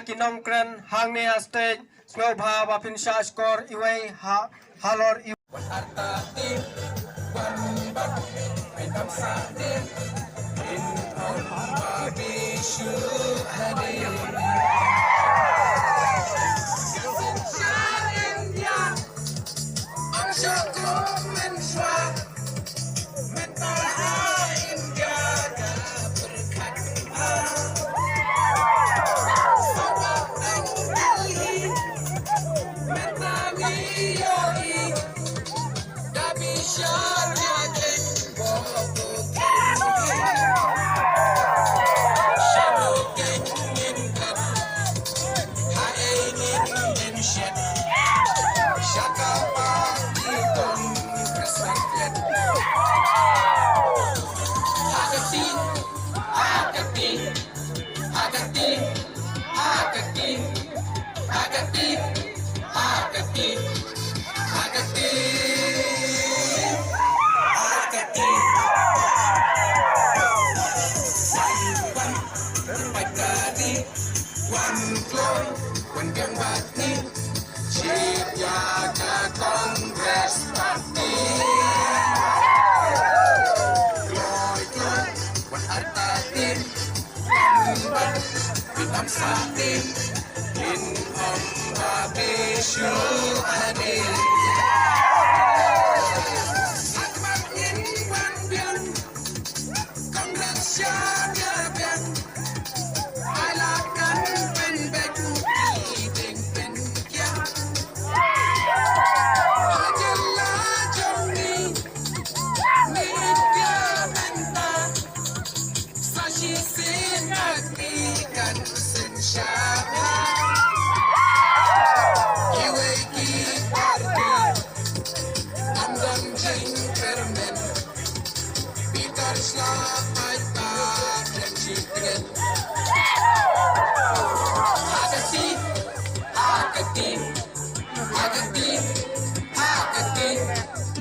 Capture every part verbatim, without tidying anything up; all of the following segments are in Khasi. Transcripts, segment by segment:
Ki nongkren hangne ha stage, sngewbha ba phin shah shkor iwei ha halor iwei.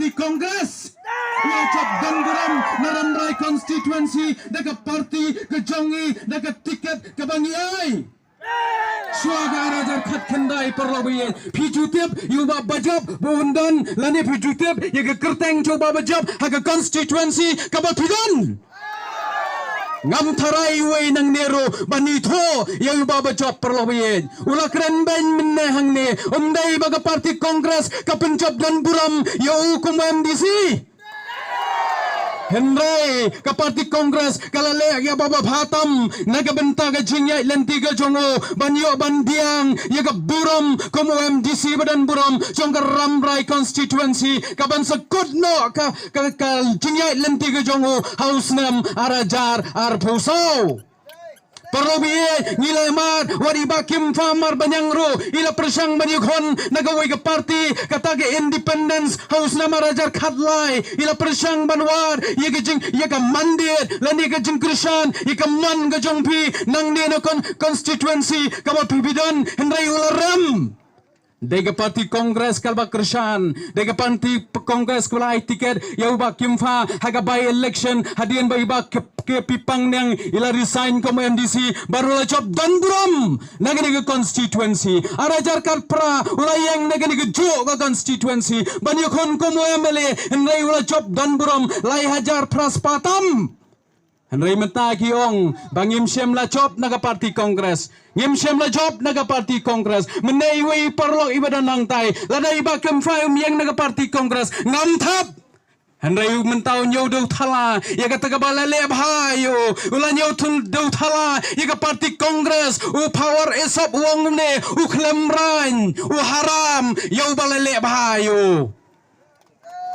Party Congress. Ïa jop don burom na Rambrai constituency da ka party ka jong i da ka ticket kaba ngi ai. Shuwa ka ar hajar khatkhyndai paralok baieit, phi ju tip ïa u Bah Bajop ba un don lane phi ju tip ïa ka kyrteng jong u Bah Bajop ha ka constituency kaba phi don? Ngam tharai uwei nangne ruh ban ithuh ïa u Bah Bajop paralok baieit. U la kren beiñ mynne hangne, ym dei ba ka party Congress ka pynjop don burom ïa u kum u M D C. Hynrei ka party Congress ka la leh ïa ba babha tam na ka bynta ka jingïaid lynti ka jong u ban ïoh ban biang ïa ka burom kum u M D C ba don burom jong ka Rambrai constituency, ka ban sa kut noh ka, ka, ka jingïaid lynti ka jong u ha u snem ar hajar arphew saw. Paralok baieit, ngi la ïa mad wat i Bah Kimfa Marbaniang ruh i la pyrshang ban ïakhun na kawei ka party, kata ka Independence, ha u snem ar hajar khatlai. I la pyrshang ban wad ïa ka jing, ïa ka mandate lane ka jingkyrshan ïa ka mon ka jong phi nangne na con-, constituency kaba phi, phi don, hynrei u la rem. Dei ka party Congress kaba kyrshan, dei ka party p-, Congress kaba la ai ticket ïa u Bah Kimfa ha ka by election hadien ba i Bah K-, K P Pangniang i la resign kum M D C, bad u la jop don burom na kane ka constituency. Ar hajar khatphra u la ïeng na kane ka juh ka constituency ban ïakhun kum u M L A, hynrei u la jop don burom lai hajar phra spah tam. Hynrei mynta ki ong ba ngim shym la jop na ka party Congress. Ngim shym la jop na ka party Congress. Mynne iwei i paralok iba don hangtai, lada i Bah Kimfa um ïeng na ka party Congress, ngam thap. Hynrei mynta u ñiew dewthala ïa kata kaba la leh bha ïa u. U la ñiew thul dewthala ïa ka party Congress. U Power Esop u ong kumne, u khlem rain, u haram ïa uba la leh bha ïa u.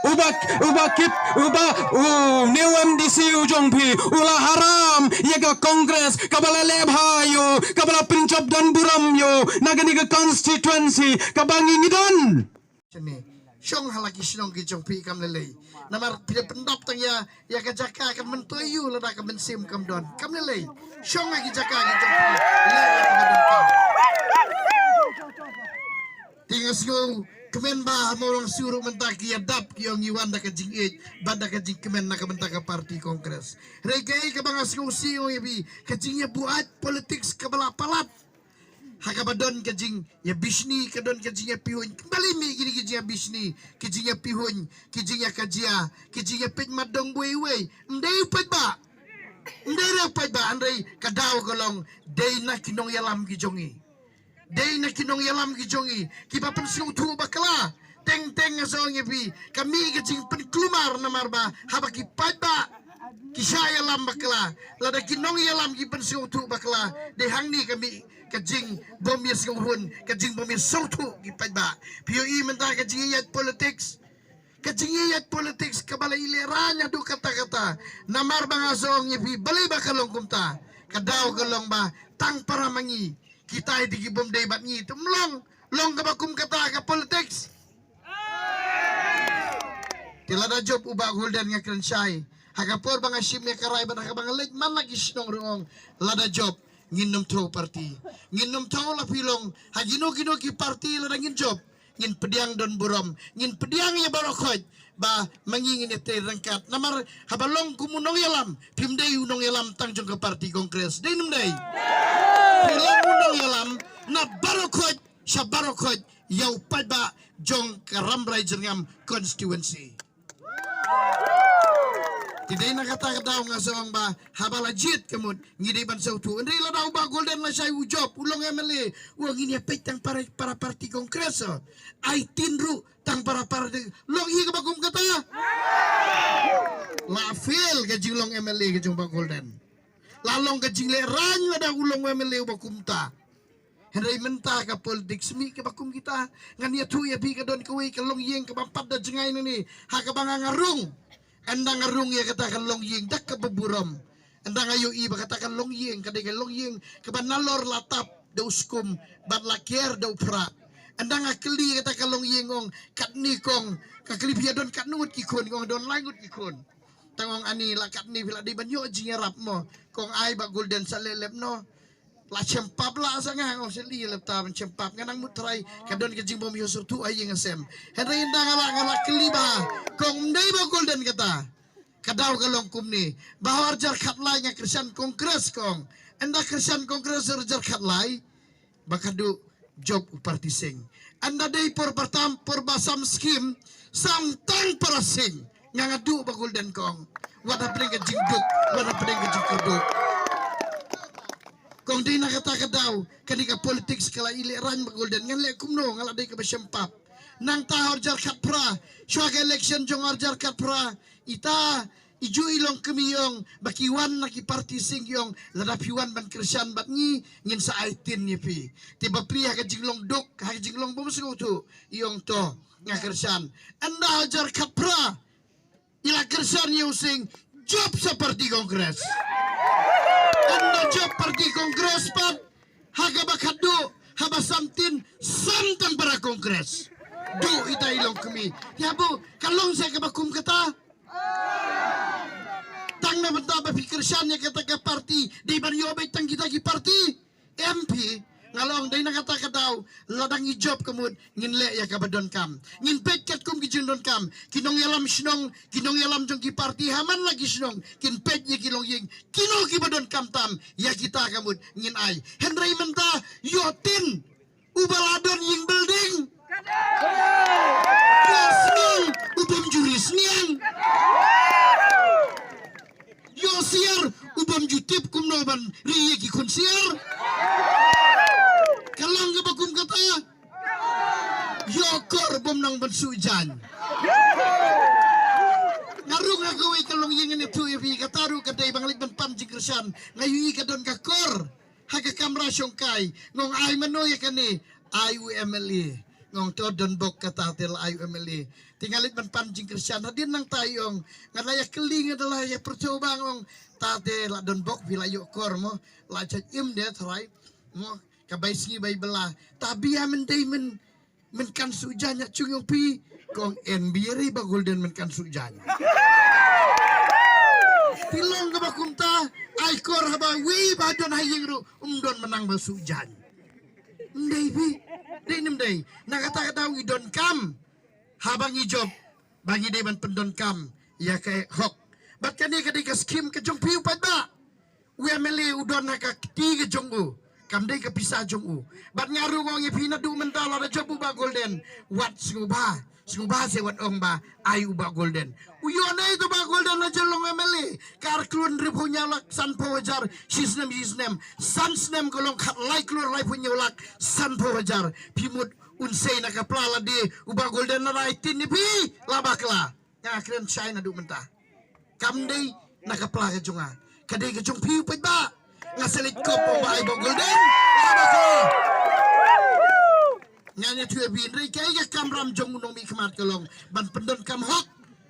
Uba, uba Kip, uba, u, new M D C u jong phi, u la haram ïa ka Congress kaba la leh bha ïa u, kaba la pynjop don burom ïa u na kane ka constituency kaba ngi ngi don. Shane, shong ha la ki shnong ki jong phi kam lei lei. Namar phi da pyndap tang ïa, ïa ka jaka ka myntoi ïa u lada ka mynsiem kam don. Kam lei lei. Shong ha ki jaka ki jong phi. Lei ïa ka myntoi. Te nga sngew kmen ba ha Mawlong Siew ruh mynta ki ïa dap ki ong ngi wan da ka jingïeit bad da ka jingkmen na ka bynta ka party Congress. Hynrei kaei kaba nga sngewsih ïa phi, ka jingïabuaid politics kaba la palat. Ha kaba don ka jingïabishni, ka don ka jingïapihuiñ. Balei mih kine ki jingïabishni, ki jingïapihuiñ, ki jingïakajia, ki jingïapeit mat dong uwei uwei? Ym dei u paidbah. Ym dei re u paidbah, hynrei ka daw ka long dei na ki nongïalam ki jong ngi. Dei na ki nongïalam ki jong ngi kiba pynsngewthuh bakla. Teng teng nga sa ong ïa phi, ka mih ka jingpynkulmar namar ba haba ki paidbah ki shah ïalam bakla, lada ki nongïalam ki pynsngewthuh bakla, dei hangne ka mih ka jingbym ïasngewhun, ka jingbym ïasngewthuh ki paidbah. Phi ïohi mynta ka jingïaid politics, ka jingïaid politics kaba la ïalehrain haduh katta katta. Namar ba nga sa ong ïa phi balei ba ka long kumta. Ka daw ka long ba tang para ma ngi, kita hi te ki bym dei bad ngi, te ym long. Long kaba kum kata ka politics. Te lada jop u Bah Golden, nga kren shai, ha ka por ba nga shim ïa ka rai bad ha kaba nga leit man la ki shnong ruh nga ong, lada jop ngin nym thew party. Ngin nym thew la phi long ha kino kino ki party, lada ngin jop ngin pdiang don burom, ngin pdiang ïa baroh khoit ba ma ngi ngin ïatrei ryngkat. Namar haba long kum u nongïalam, phim dei u nongïalam tang jong ka party Congress, dei ne ym dei? Phi long u nongïalam na baroh khoit sha baroh khoit ïa u paidbah jong ka Rambrai Jyrngam constituency. Te dei na kata ka daw nga sa ong ba haba la jied ka mut ngi dei ban sngewthuh. Hynrei lada u Bah Golden lashai u jop, u long M L A, u ong ngin ïapeit tang para, para party Congress. Ai tin ruh tang para party, long hi kaba kum kata? La fail ka jinglong M L A ka jong u Bah Golden. La long ka jinglehrain lada u long M L A uba kumta. Hynrei mynta ka politics mih kaba kum kita. Ngan ïathuh ïa phi, ka don kawei ka longïing kaba pat da jngai nangne ha kaba nga nga rung. Ynda nga rung ïa kata ka longïing da kaba burom, ynda nga ïohi ba kata ka longïing ka dei ka longïing kaba nalor la tap da u skum bad la ker da u phra. Ynda nga kylli ïa kata ka longïing, ong, katne kong, ka kylli phi ïa don katno ngut ki khun, kong don lai ngut ki khun. Tang ong ani la katne phi la dei ban ïoh jingïarap mo. Kong ai Bah Golden sa leh lep noh. La shem pap la sa nga, ong seli lep ta ban shem pap, nga nang mut trai ka don ka jingbym ïoh syrtuh ha ïing ha sem. Hynrei ynda nga la, nga la kylli ba kong ym dei Bah Golden kata. Ka daw ka long kumne ba ha u arhajar khatlai nga kyrshan Congress kong. Ynda kyrshan Congress ha u arhajar khatlai ba ka duh jop u party sing. Ynda dei por ba tam, por ba sam skim, sam tang para sing. Nga nga duh Bah Golden kong. Wat hapdeng ka jingduk, wat hapdeng ka jingkordor. Kong dei na kata ka daw kane ka politics ka la ïalehrain Bah Golden, ngan leh kumno, nga la dei kaba shem pap. Nangta ha u arhajar khatphra, shuwa ka election jong u arhajar khatphra, ita i ju i long kmie i ong ba ki wan na ki party sing i ong, lada phi wan ban kyrshan bad ngi ngin sa ai tin ïa phi. Te bapli ha ka jinglong duk, ha ka jinglong bym sngewthuh i ong to nga kyrshan. Ynda ha u arhajar khatphra i la kyrshan ïa u sing, jop sa party Congress. Ynda jop party Congress pat, ha kaba khatduh, haba sam tin, sam tang para Congress. Duh ita i long kmie. Ïa bo, ka long sa kaba kum kata. Tang na bynta ba phi kyrshan ïa kata ka party, dei ban ïoh beit tang kita ki party. Em phi, nga la ong dei na kata ka daw, lada ngi jop ka mut ngin leh ïa kaba donkam. Ngin peit katkum ki jingdonkam. Ki nongïalam shnong, ki nongïalam jong ki party ha man la ki shnong kin peit ïa ki longïing, kino kiba donkam tam, ïa kita ka mut ngin ai. Hynrei mynta ïoh tin uba la don ïing building. Ïoh sniang u bym ju ri sniang. Ïoh siar u bym ju tip kumno ban ri ïa ki khun siar. Ka long kaba kum kata. Ïoh kor bym nang ban suh jaiñ. Nga rung ha kawei ka longïing, ngan ïathuh ïa phi, kata ruh ka dei ba nga leit ban pan jingkyrshan, nga ïohi ka don ka kor ha ka kamra shongkai. Nga ong ai mano ïa kane? Ai u M L A. Nga ong to don bok kata te la ai u M L A. Te nga leit ban pan jingkyrshan, hadien nangta i ong, nga la ïa kylli, nga da la ïa pyrthuh ba, nga ong ta te la don bok, phi la ïoh kor mo? La jait im de tharai mo, ka bai sngi bai bylla. Ta bia, men dei men, men kan suh jaiñ ha chung ïong phi? Kong en bia re Bah Golden, men kan suh jaiñ. Te long kaba kumta, ai kor haba wei ba don ha ïing ruh um don mynta ba suh jaiñ. Ym dei phi, dei ne ym dei? Na kata ka daw ngi donkam, haba ngi jop, ba ngi dei ban pyndonkam ïa ka hok. Bad kane ka dei ka skim ka jong phi u paidbah. U M L A u don ha ka kti ka jong u. Kam dei ka pisa jong u. Bad nga ruh nga ong ïa phi naduh mynta lada jop u Bah Golden, wat sngewbha, sngewbha se wat ong ba ai u Bah Golden. U ïoh ne ïa u Bah Golden la jyllong M L A. Ka ar klur hynriewphew hynñiew lak sanphew hajar shi snem shi snem. San snem ka long khatlai klur laiphew hynñiew lak sanphew hajar. Phi mut un sei na ka pla lade u Bah Golden la dei tin ïa phi la bakla. Nga kren shai naduh mynta. Kam dei na ka pla ka jong nga. Ka dei ka jong phi u paidbah. Nga sa leit kop ba ai Bah Golden. Nga bakla. Nga ïathuh ïa phi hynrei kaei ka kamram jong u nongmihkhmat ka long ban pyndonkam hok,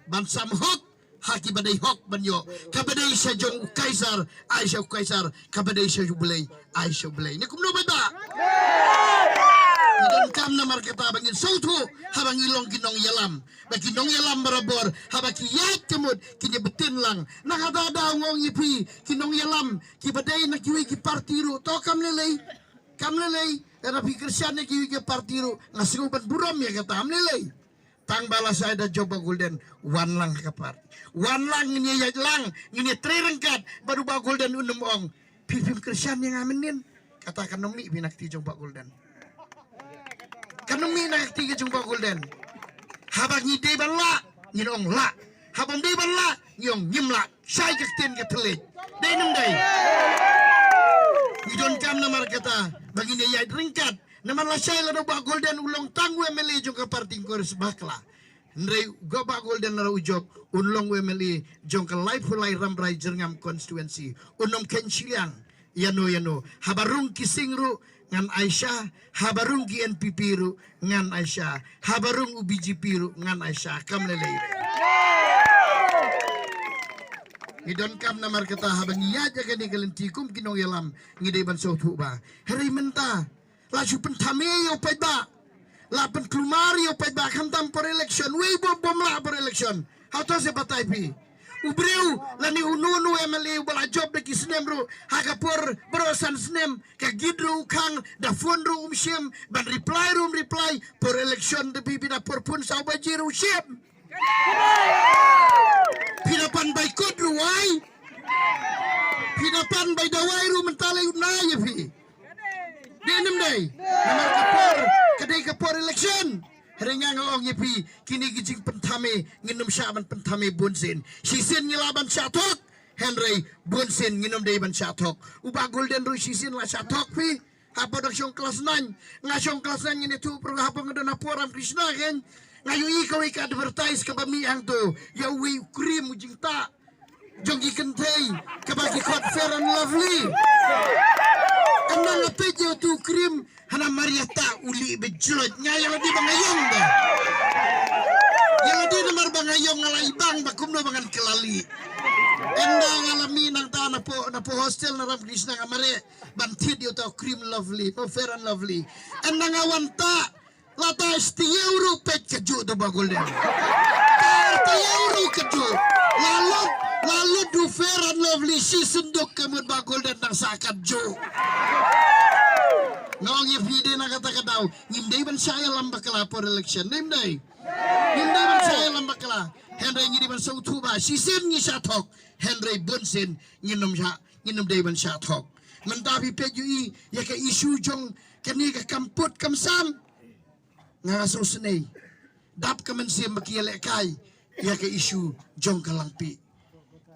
ban sam hok ha kiba dei hok ban ïoh. Kaba dei sha jong u Kaisar ai sha u Kaisar, kaba dei sha u Blei ai sha u Blei. Ne kumno paidbah? Ngi donkam namar kata ba ngin sngewthuh haba ngi long ki nongïalam. Ba ki nongïalam barabor haba ki ïaid ka mut kin ïa btin lang. Na kata daw nga ong ïa phi ki nongïalam kiba dei na kiwei ki parti ruh, to kam lei lei. Kam lei lei. Lada phi kyrshan ïa kiwei ki parti ruh, nga sngew ban burom ïa kata, kam lei lei. Tang ba lashai da jop Bah Golden, wan lang ha ka parti. Wan lang, ngin ïa ïaid lang, ngin ïa trei ryngkat bad u Bah Golden un ym ong, phi phim kyrshan ïa nga mynnin. Kata kan ym mih phi na kti jong Bah Golden. Kan ym mih na kti ka jong Bah Golden. Haba ngi dei ban lah, ngin ong lah. Haba ym dei ban lah, ngi ong ngim lah. Shai ka ktien ka thylliej. Dei ne ym dei? Ngi donkam namar kata ba ngin ïa ïaid ryngkat. Namar lashai lada u Bah Golden u long tang u M L A jong ka parti, ngin kren bakla. Hynrei u Bah Golden lada u jop un long u M L A jong ka laiphew lai Rambrai Jyrngam constituency. Un ym kheiñ shiliang ïano ïano. Haba rung ki Sing ruh ngan ai sha, haba rung ki N P P ruh ngan ai sha, haba rung u B J P ruh ngan ai sha. Kam lei lei. Ngi donkam namar kata haba ngi ïaid ïa kane ka lynti kum ki nongïalam ngi dei ban sngewthuh ba hynrei mynta la shu pynthame ïa u paidbah. La pynkulmar ïa u paidbah khamtam por election. Wei bym bym lah por election. Hato se batai phi. U briew lane uno uno M L A uba la jop da ki snem ruh ha ka por baroh san snem ka git ruh u khang, da phone ruh um shim, ban reply ruh um reply, por election da phi, phi da por phone saw baje ruh u shim. Phi da pan bai kut ruh wai. Phi da pan bai dawai ruh mynta lei u nai ïa phi. Dei ne ym dei? Namar ka por ka dei ka por election. Hynrei nga nga ong ïa phi kine ki jingpynthame ngin ym shah ban pynthame bunsien. Shisien ngi lah ban shah thok. Hynrei bunsien ngin ym dei ban shah thok. U Bah Golden ruh shisien la shah thok phi. Hapoh dang shong klas nine, nga shong klas nine ngin ïathuh program hapoh nga don hapoh Ramakrishna kein. Nga ïohi kawei ka advertise kaba mih hangto ïa uwei u cream u jingtah jong ki kynthei kaba ki khot Fair and Lovely. Ynda nga peit ïa utu u cream hana mar ïa tah u lieh ba jlot, nga ïa lade ba nga ïong ba. Ïa lade namar ba nga ïong nga la i bang ba kumno ba ngan kylla lieh. Ynda nga la mih nangta napoh napoh hostel na Ramakrishna nga mareh ban thied ïa uta u cream Lovely, mo, Fair and Lovely. Ynda nga wan tah, la tah shi taïew ruh peit kajuh uta u Bah Golden. Tah taïew ruh kajuh. La lut, la lut u Fair and Lovely shi synduk ka mut Bah Golden dang sah kajuh. Nga ong ïa phi dei na kata ka daw ngim dei ban shah ïalam bakla por election, ne ym dei? Ngim dei ban shah ïalam bakla. Hynrei ngi dei ban sngewthuh ba shisien ngi shah thok, hynrei bunsien ngin ym shah, ngin ym dei ban shah thok. Mynta phi peit ïohi ïa ka issue jong kane ka kam put kam sam. Nga nga sngewsynei. Dap ka mynsiem ba ki ïalehkai ïa ka issue jong ka Langpih.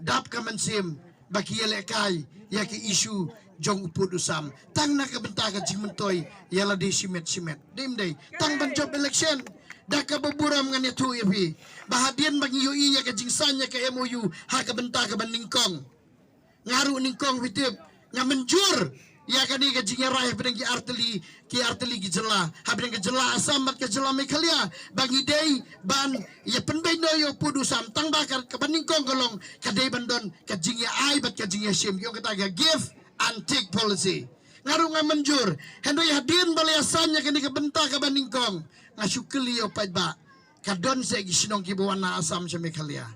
Dap ka mynsiem ba ki ïalehkai ïa ka issue jong u pud u sam. Tang na ka bynta ka jingmyntoi ïa lade shimet shimet. Dei ym dei? Tang ban jop election. Da kaba burom ngan ïathuh ïa phi ba hadien ba ngi ïohi ïa ka jingsaiñ ïa ka M O U ha ka bynta kaba nyngkong. Nga ruh nyngkong, phi tip, nga mynjur ïa kane ka jingïarai hapdeng ki artylli, ki artylli ki jylla, hapdeng ka jylla Assam bad ka jylla Meghalaya, ba ngi dei ban ïa pynbeit noh ïa u pud u sam. Tang ba ka, kaba nyngkong ka long ka dei ban don ka jingïa-ai bad ka jingïashim, ki ong kata ka give and take policy. Nga ruh nga mynjur. Hynrei hadien ba la ïasaiñ ïa kane ka bynta kaba nyngkong, nga shu kylli ïa u paidbah, ka don seh ki shnong kiba wan na Assam sha Meghalaya?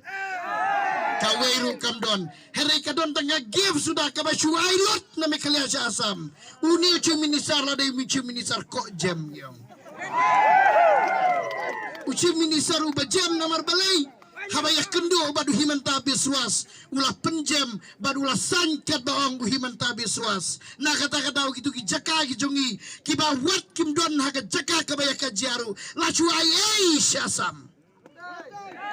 Kawei ruh kam don. Hynrei ka don tang ka give suda kaba shu ai lut na Meghalaya sha Assam. Une u Chief Minister la dei u Chief Minister koh jem, ïong. U Chief Minister uba jem namar balei? ba ïakynduh bad u Himanta Biswas u la pynjem bad u la sign katba ong u Himanta Biswas. Na kata ka daw kito ki jaka ki jong ngi kiba wat kim don ha ka jaka kaba ïa ka jia ruh la shu ai ei sha Assam.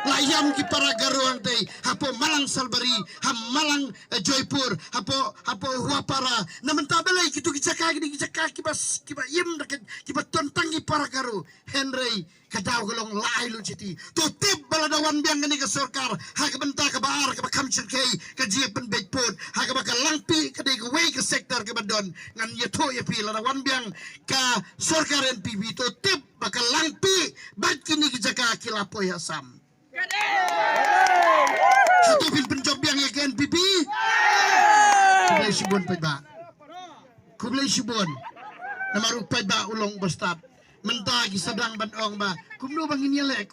La ïam ki para Garo hangtei hapoh Malang Salbari, ha Malang, eh, Joypur, hapoh, hapoh Huapara. Na mynta balei kito ki jaka kine ki jaka kiba s-, kiba im da ki, kiba ton tang ki para Garo. Hynrei ka daw ka long la ai lut shiti. To tip ba lada wan biang kane ka sorkar ha ka bynta kaba ar kaba kham shyrkhei ka jingpynbeit pud ha kaba ka Langpih ka dei kawei ka sector kaba don. Ngan ïathuh ïa phi, lada wan biang ka sorkar N P P to tip ba ka Langpih bad kine ki jaka ki la poi ha Assam. Hato phin pynjop biang ïa ka N P P? Khublei shibun paidbah. Khublei shibun. Namar u paidbah u long uba stad. Mynta ki sa dang ban ong ba kumno ba ngin ïaleh.